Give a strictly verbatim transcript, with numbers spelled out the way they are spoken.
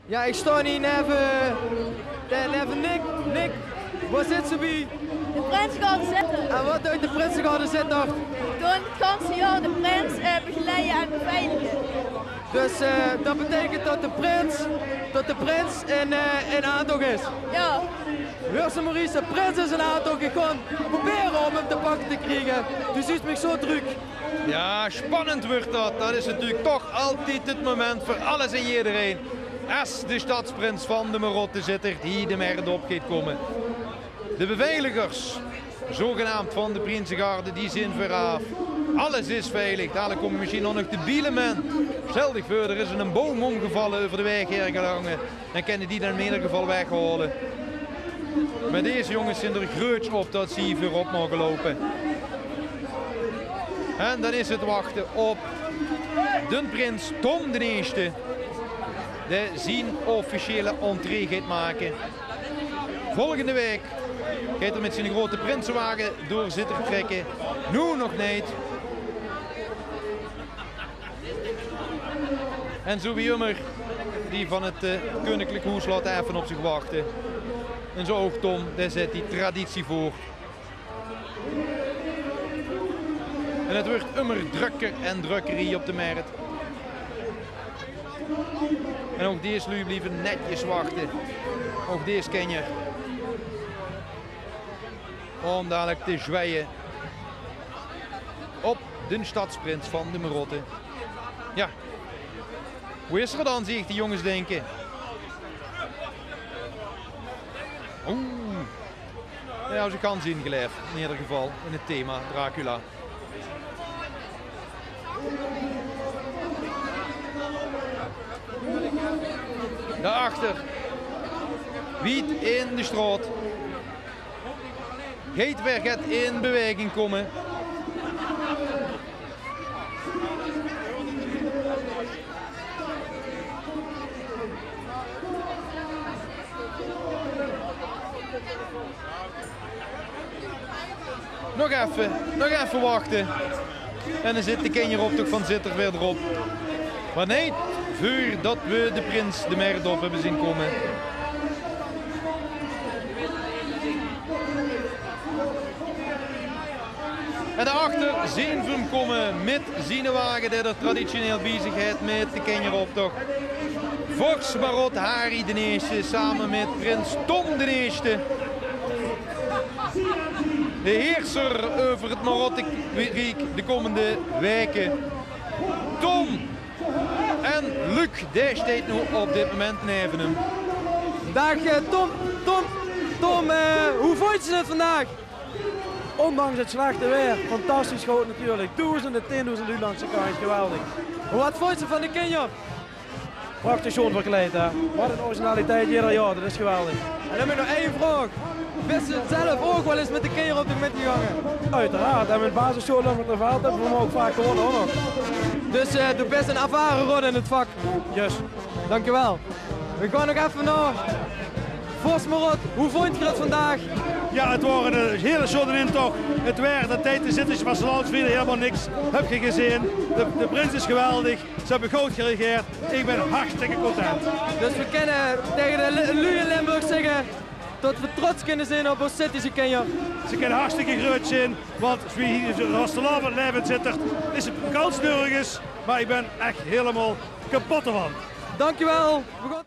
Jao, ich staon hie neve, eh, neve Nick. Nick, wo zits se bie? De Prinsegarde Zitterd. En wat deit de Prinsegarde Zitterd? Doon 't ganse jaor de prins, eh, begeleie en beveilige. Dus, eh, dat beteikent dat de prins, dat de prins in, eh, in aantoch is? Jao. Heurs se, Maurice, de prins is in aantoch. Ich gaon probere óm 'm te pakke te kriege. Doe zuus mich zo drök. Jao, spannend wuuert dat. Dat is natuurlik toch altied 't moment veur alles en jederein. Es de stadsprins van de Marotte Zitterd hie de Merret op geit kómme. De beveiligers, zogenaamd van de Prinsegarde, die zeen veuraaf. Alles is veilig. Dalik kómme mesjien ouch nog de biele mit. Stel dich veur, d'r is 'ne boum ómgevalle euver de waeg haer gehange. Dan kinne die 'm in eder geval weghaole. Mer dees jónges zeen d'r gruuets op dat ze hie veurop moge loupe. En dan is 't wachte op d'n prins Tom d'n Ierste, dae zien officiële entree geit make. Volgende waek geit 'r mit zien groete prinsewage door Zitterd trèkke. Noe nog neet. En zo wie ummer, die van 't, eh, keuninklike hoes laote effe op zich wachte. En zo ouch Tom, dae zèt die traditie voort. En 't wuuert ummer drökker en drökker hie op de Merret. En ouch dees luuj blieve netjes wachte. Ouch dees kinjer. Óm dalik te zweie op d'n stadsprins van de Marotte. Jao. Wo is 'r dan, zie ich die jónges dinke. Oeh. Jao, ze kan zien, geleef. In eder geval in 't thema Dracula. Dao achter, wied in de straot, geit weer get in beweging kómme. Nog effe, nog effe wachte. En dan zit de kinjeroptoch van Zitterd weer d'rop. Mer neet veurdat we de prins de Merret op höbbe zeen kómme. En dao achter zeen v'r 'm kómme mit ziene wage, dae 'r traditioneel bie zich haet mit de kinjeroptoch. Vors Marot Harie d'n Ierste same mit prins Tom d'n Ierste. De heerser euver 't Marotteriek de kómmende waeke. Tom en Luc, dae steit noe op dit moment neve 'm. Daag, eh, Tom. Tom, Tom, eh, wie vónjs se 't vandaag? Óndanks 't slechte waer, fantastisch good natuurlik. Doezende, tiendoezende luuj langs de kantj, geweldig. Waat vónjs se van de kinjer? Prachtig sjoon verkleid, hè. Waat 'n originaliteit eder jaor, det is geweldig. En dan höb ich nog ein vraog. Bis se zelf ouch waal ins mit de kinjer op de mit gegange? Oeteraard, en mit basissjool Luggerterveld höbbe v'r 'm ouch vaak gewónne, huur. Dus, eh, doe bis ein ervare rot in 't vak. Juus. Dankjewel. V'r gaon nog effe nao Vors Marot. Wie vónjt geer 't vandaag? Jao, 't waor ein, eh, hiel sjoon intoch. 't Waer, de tied, de Zittesje vastelaovesviering, hielemaol niks. Höb geer gezeen. De, de prins is geweldig. Ze höbbe good geregeerd. Ich bön hartstikke content. Dus v'r kinne taenge de lu-, luuj in Limburg zègke det v'r trots kinne zeen op ós Zittesje kinjer. Ze kinne hartstikke gruuets zeen, want wie hie vastelaovend laeve in Zitterd is 't gans nörges, mer ich bön ech hielemaol kepot d'rvan. Dankjewel. V'r gaon